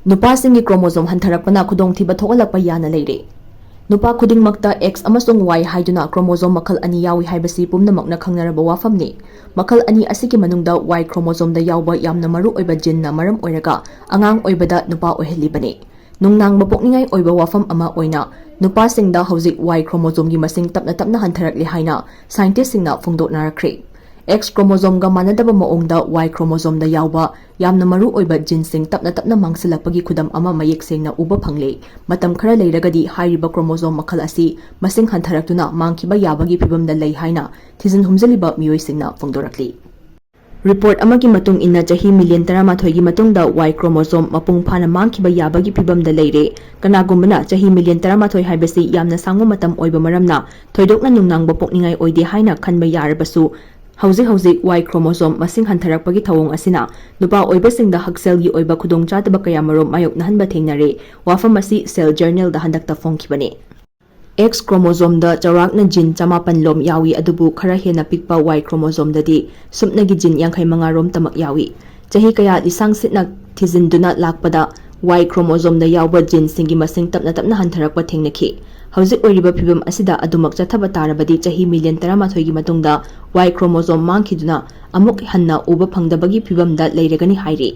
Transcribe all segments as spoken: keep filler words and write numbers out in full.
ꯅꯨꯄꯥꯁꯤꯡꯒꯤ chromosome ꯍꯟꯊꯔꯛꯄꯅ ꯈꯨꯗꯣꯡꯊꯤꯕ ꯊꯣꯛꯍꯜꯂꯛꯄ ꯌꯥꯅ ꯂꯩꯔꯦ꯫ ꯅꯨꯄꯥ ꯈꯨꯗꯤꯡꯃꯛꯇ X ꯑꯃꯁꯨꯡ Y ꯍꯥꯏꯗꯨꯅ ꯀ꯭ꯔꯣꯃꯣꯖꯣꯝ ꯃꯈꯜ ꯑꯅꯤ ꯌꯥꯎꯏ ꯍꯥꯏꯕꯁꯤ ꯄꯨꯝꯅꯃꯛꯅ ꯈꯪꯅꯔꯕ ꯋꯥꯐꯝꯅꯤ꯫ ꯃꯈꯜ ꯑꯅꯤ ꯑꯁꯤꯒꯤ ꯃꯅꯨꯡꯗ Y ꯀ꯭ꯔꯣꯃꯣꯖꯣꯝꯗ ꯌꯥꯎꯕ ꯌꯥꯝꯅ ꯃꯔꯨ ꯑꯣꯏꯕ ꯖꯤꯟꯅ ꯃꯔꯝ ꯑꯣꯏꯔꯒ ꯑꯉꯥꯡ ꯑꯣꯏꯕꯗ ꯅꯨꯄꯥ ꯑꯣꯏꯍꯜꯂꯤꯕꯅꯤ꯫ ꯅꯨꯡꯅꯥꯡꯕ ꯄꯣꯛꯅꯤꯡꯉꯥꯏ ꯑꯣꯏꯕ ꯋꯥꯐꯝ ꯑꯃ ꯑꯣꯏꯅ, ꯅꯨꯄꯥꯁꯤꯡꯗ ꯍꯧꯖꯤꯛ Y ꯀ꯭ꯔꯣꯃꯣꯖꯣꯝꯒꯤ ꯃꯁꯤꯡ ꯇꯞꯅ ꯇꯞꯅ ꯍꯟꯊꯔꯛꯂꯦ ꯍꯥꯏꯅ ꯁꯥꯏꯟꯇꯤꯁꯁꯤꯡꯅ ꯐꯣꯡꯗꯣꯛꯅꯔꯛꯈ꯭ꯔꯦ꯫ X ꯀ꯭ꯔꯣꯃꯣꯖꯣꯝꯒ ꯃꯥꯟꯅꯗꯕ ꯃꯑꯣꯡꯗ Y ꯀ꯭ꯔꯣꯃꯣꯖꯣꯝꯗ ꯌꯥꯎꯕ ꯌꯥꯝꯅ ꯃꯔꯨ ꯑꯣꯏꯕ ꯖꯤꯟꯁꯤꯡ ꯇꯞꯅ ꯇꯞꯅ ꯃꯥꯡꯁꯤꯜꯂꯛꯄꯒꯤ ꯈꯨꯗꯝ ꯑꯃ ꯃꯌꯦꯛ ꯁꯦꯡꯅ ꯎꯕ ꯐꯪꯂꯦ꯫ ꯃꯇꯝ ꯈꯔ ꯂꯩꯔꯒꯗꯤ ꯍꯥꯏꯔꯤꯕ ꯀ꯭ꯔꯣꯃꯣꯖꯣꯝ ꯃꯈꯜ ꯑꯁꯤ ꯃꯁꯤꯡ ꯍꯟꯊꯔꯛꯇꯨꯅ ꯃꯥꯡꯈꯤꯕ ꯌꯥꯕꯒꯤ ꯐꯤꯚꯝꯗ ꯂꯩ ꯍꯥꯏꯅ ꯊꯤꯖꯤꯟ ꯍꯨꯝꯖꯤꯜꯂꯤꯕ ꯃꯤꯑꯣꯏꯁꯤꯡꯅ ꯐꯣꯡꯗꯣꯔꯛꯂꯤ꯫ ꯔꯤꯄꯣꯔꯠ ꯑꯃꯒꯤ ꯃꯇꯨꯡ ꯏꯟꯅ, ꯆꯍꯤ ꯃꯤꯂꯤꯌꯟ ꯇꯔꯥꯃꯥꯊꯣꯏꯒꯤ ꯃꯇꯨꯡꯗ Y ꯀ꯭ꯔꯣꯃꯣꯖꯣꯝ ꯃꯄꯨꯡ ꯐꯥꯅ ꯃꯥꯡꯈꯤꯕ ꯌꯥꯕꯒꯤ ꯐꯤꯚꯝꯗ ꯂꯩꯔꯦ꯫ ꯀꯅꯥꯒꯨꯝꯕꯅ ꯆꯍꯤ ꯃꯤꯂꯤꯌꯟ ꯇꯔꯥꯃꯥꯊꯣꯏ ꯍꯥꯏꯕꯁꯤ ꯌꯥꯝꯅ ꯁꯥꯡꯕ ꯃꯇꯝ ꯑꯣꯏꯕ ꯃꯔꯝꯅ ꯊꯣꯏꯗꯣꯛꯅ ꯅꯨꯡꯅꯥꯡꯕ ꯄꯣꯛꯅꯤꯡꯉꯥꯏ ꯑꯣꯏꯗꯦ ꯍꯥꯏꯅ ꯈꯟꯕ ꯌꯥꯔꯕꯁꯨ, ꯍꯧꯖꯤꯛ ꯍꯧꯖꯤꯛ Y ꯀ꯭ꯔꯣꯃꯣꯖꯣꯝ ꯃꯁꯤꯡ ꯍꯟꯊꯔꯛꯄꯒꯤ ꯊꯧꯑꯣꯡ ꯑꯁꯤꯅ ꯅꯨꯄꯥ ꯑꯣꯏꯕꯁꯤꯡꯗ ꯍꯛꯁꯦꯜꯒꯤ ꯑꯣꯏꯕ ꯈꯨꯗꯣꯡꯆꯥꯗꯕ ꯀꯌꯥꯃꯔꯨꯝ ꯃꯥꯌꯣꯛꯅꯍꯟꯕ ꯊꯦꯡꯅꯔꯦ꯫ ꯋꯥꯐꯝ ꯑꯁꯤ Cell Journalꯗ ꯍꯟꯗꯛꯇ ꯐꯣꯡꯈꯤꯕꯅꯤ꯫ X ꯀ꯭ꯔꯣꯃꯣꯖꯣꯝꯗ ꯆꯥꯎꯔꯥꯛꯅ ꯖꯤꯟ ꯆꯃꯥꯄꯟ ꯂꯣꯝ ꯌꯥꯎꯏ, ꯑꯗꯨꯕꯨ ꯈꯔ ꯍꯦꯟꯅ ꯄꯤꯛꯄ Y ꯀ꯭ꯔꯣꯃꯣꯖꯣꯝꯗꯗꯤ ꯁꯨꯞꯅꯒꯤ ꯖꯤꯟ ꯌꯥꯡꯈꯩ ꯃꯉꯥ ꯔꯣꯝꯇꯃꯛ ꯌꯥꯎꯏ꯫ ꯆꯍꯤ ꯀꯌꯥ ꯂꯤꯁꯥꯡ ꯁꯤꯠꯅ ꯊꯤꯖꯤꯟꯗꯨꯅ ꯂꯥꯛꯄꯗ Y ꯀ꯭ꯔꯣꯃꯣꯖꯣꯝꯗ ꯌꯥꯎꯕ ꯖꯤꯟꯁꯤꯡꯒꯤ ꯃꯁꯤꯡ ꯇꯞꯅ ꯇꯞꯅ ꯍꯟꯊꯔꯛꯄ ꯊꯦꯡꯅꯈꯤ꯫ ꯍꯧꯖꯤꯛ ꯑꯣꯏꯔꯤꯕ ꯐꯤꯚꯝ ꯑꯁꯤꯗ ꯑꯗꯨꯃꯛ ꯆꯠꯊꯕ ꯇꯥꯔꯕꯗꯤ, ꯆꯍꯤ ꯃꯤꯂꯤꯌꯟ ꯇꯔꯥꯃꯥꯊꯣꯏꯒꯤ ꯃꯇꯨꯡꯗ Y ꯀ꯭ꯔꯣꯃꯣꯖꯣꯝ ꯃꯥꯡꯈꯤꯗꯨꯅ ꯑꯃꯨꯛ ꯍꯟꯅ ꯎꯕ ꯐꯪꯗꯕꯒꯤ ꯐꯤꯚꯝꯗ ꯂꯩꯔꯒꯅꯤ ꯍꯥꯏꯔꯤ꯫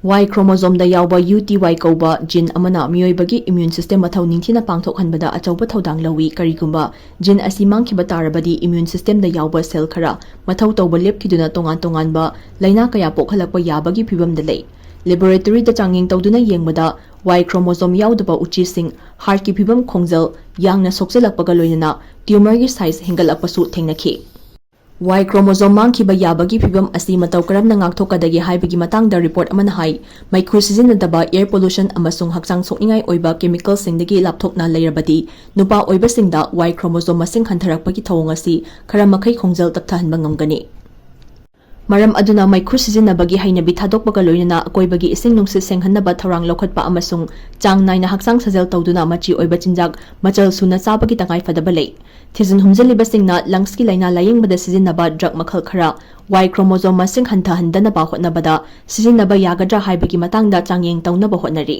Y ꯀ꯭ꯔꯣꯃꯣꯖꯣꯝꯗ ꯌꯥꯎꯕ U T Y ꯀꯧꯕ ꯖꯤꯟ ꯑꯃꯅ ꯃꯤꯑꯣꯏꯕꯒꯤ ꯏꯝꯌꯨꯟ ꯁꯤꯁꯇꯦꯝ ꯃꯊꯧ ꯅꯤꯡꯊꯤꯅ ꯄꯥꯡꯊꯣꯛꯍꯟꯕꯗ ꯑꯆꯧꯕ ꯊꯧꯗꯥꯡ ꯂꯧꯏ꯫ ꯀꯔꯤꯒꯨꯝꯕ ꯖꯤꯟ ꯑꯁꯤ ꯃꯥꯡꯈꯤꯕ ꯇꯥꯔꯕꯗꯤ, ꯏꯝꯌꯨꯟ ꯁꯤꯁꯇꯦꯝꯗ ꯌꯥꯎꯕ ꯁꯦꯜ ꯈꯔ ꯃꯊꯧ ꯇꯧꯕ ꯂꯦꯞꯈꯤꯗꯨꯅ ꯇꯣꯉꯥꯟ ꯇꯣꯉꯥꯟꯕ ꯂꯥꯏꯅꯥ ꯀꯌꯥ ꯄꯣꯛꯍꯜꯂꯛꯄ ꯌꯥꯕꯒꯤ ꯐꯤꯚꯝꯗ ꯂꯩ꯫ ꯂꯦꯕꯣꯔꯦꯇꯣꯔꯤꯗ ꯆꯥꯡꯌꯦꯡ ꯇꯧꯗꯨꯅ ꯌꯦꯡꯕꯗ, Y ꯀ꯭ꯔꯣꯃꯣꯖꯣꯝ ꯌꯥꯎꯗꯕ ꯎꯆꯤꯁꯤꯡ ꯍꯥꯔꯠꯀꯤ ꯐꯤꯚꯝ, ꯈꯣꯡꯖꯦꯜ ꯌꯥꯡꯅ ꯁꯣꯛꯆꯜꯂꯛꯄꯒ ꯂꯣꯏꯅꯅ ꯇ꯭ꯌꯨꯃꯔꯒꯤ ꯁꯥꯏꯖ ꯍꯦꯟꯒꯠꯂꯛꯄꯁꯨ ꯊꯦꯡꯅꯈꯤ꯫ Y ꯀ꯭ꯔꯣꯃꯣꯖꯣꯝ ꯃꯥꯡꯈꯤꯕ ꯌꯥꯕꯒꯤ ꯐꯤꯚꯝ ꯑꯁꯤ ꯃꯇꯧ ꯀꯔꯝꯅ ꯉꯥꯛꯊꯣꯛꯀꯗꯒꯦ ꯍꯥꯏꯕꯒꯤ ꯃꯇꯥꯡꯗ ꯔꯤꯄꯣꯔꯠ ꯑꯃꯅ ꯍꯥꯏ, ꯃꯩꯈꯨ ꯁꯤꯖꯤꯟꯅꯗꯕ, air pollution ꯑꯃꯁꯨꯡ ꯍꯛꯆꯥꯡ ꯁꯣꯛꯅꯤꯡꯉꯥꯏ ꯑꯣꯏꯕ ꯀꯦꯃꯤꯀꯦꯜꯁꯤꯡꯗꯒꯤ ꯂꯥꯞꯊꯣꯛꯅ ꯂꯩꯔꯕꯗꯤ, ꯅꯨꯄꯥ ꯑꯣꯏꯕꯁꯤꯡꯗ Y ꯀ꯭ꯔꯣꯃꯣꯖꯣꯝ ꯃꯁꯤꯡ ꯍꯟꯊꯔꯛꯄꯒꯤ ꯊꯧꯑꯣꯡ ꯑꯁꯤ ꯈꯔ ꯃꯈꯩ ꯈꯣꯡꯖꯦꯜ ꯇꯞꯊꯍꯟꯕ ꯉꯝꯒꯅꯤ꯫ ꯃꯔꯝ ꯑꯗꯨꯅ ꯃꯩꯈꯨ ꯁꯤꯖꯤꯟꯅꯕꯒꯤ ꯍꯩꯅꯕꯤ ꯊꯥꯗꯣꯛꯄꯒ ꯂꯣꯏꯅꯅ ꯑꯀꯣꯏꯕꯒꯤ ꯏꯁꯤꯡ ꯅꯨꯡꯁꯤꯠ ꯁꯦꯡꯍꯟꯅꯕ ꯊꯧꯔꯥꯡ ꯂꯧꯈꯠꯄ ꯑꯃꯁꯨꯡ ꯆꯥꯡ ꯅꯥꯏꯅ ꯍꯛꯆꯥꯡ ꯁꯥꯖꯦꯜ ꯇꯧꯗꯨꯅ ꯃꯆꯤ ꯑꯣꯏꯕ ꯆꯤꯟꯖꯥꯛ ꯃꯆꯜ ꯁꯨꯅ ꯆꯥꯕꯒꯤ ꯇꯉꯥꯏꯐꯗꯕ ꯂꯩ꯫ ꯊꯤꯖꯤꯟ ꯍꯨꯝꯖꯤꯜꯂꯤꯕꯁꯤꯡꯅ lungsꯀꯤ ꯂꯥꯏꯅꯥ ꯂꯥꯌꯦꯡꯕꯗ ꯁꯤꯖꯤꯟꯅꯕ drug ꯃꯈꯜ ꯈꯔ Y chromosome ꯃꯁꯤꯡ ꯍꯟꯊꯍꯟꯗꯅꯕ ꯍꯣꯠꯅꯕꯗ ꯁꯤꯖꯤꯟꯅꯕ ꯌꯥꯒꯗ꯭ꯔꯥ ꯍꯥꯏꯕꯒꯤ ꯃꯇꯥꯡꯗ ꯆꯥꯡꯌꯦꯡ ꯇꯧꯅꯕ ꯍꯣꯠꯅꯔꯤ꯫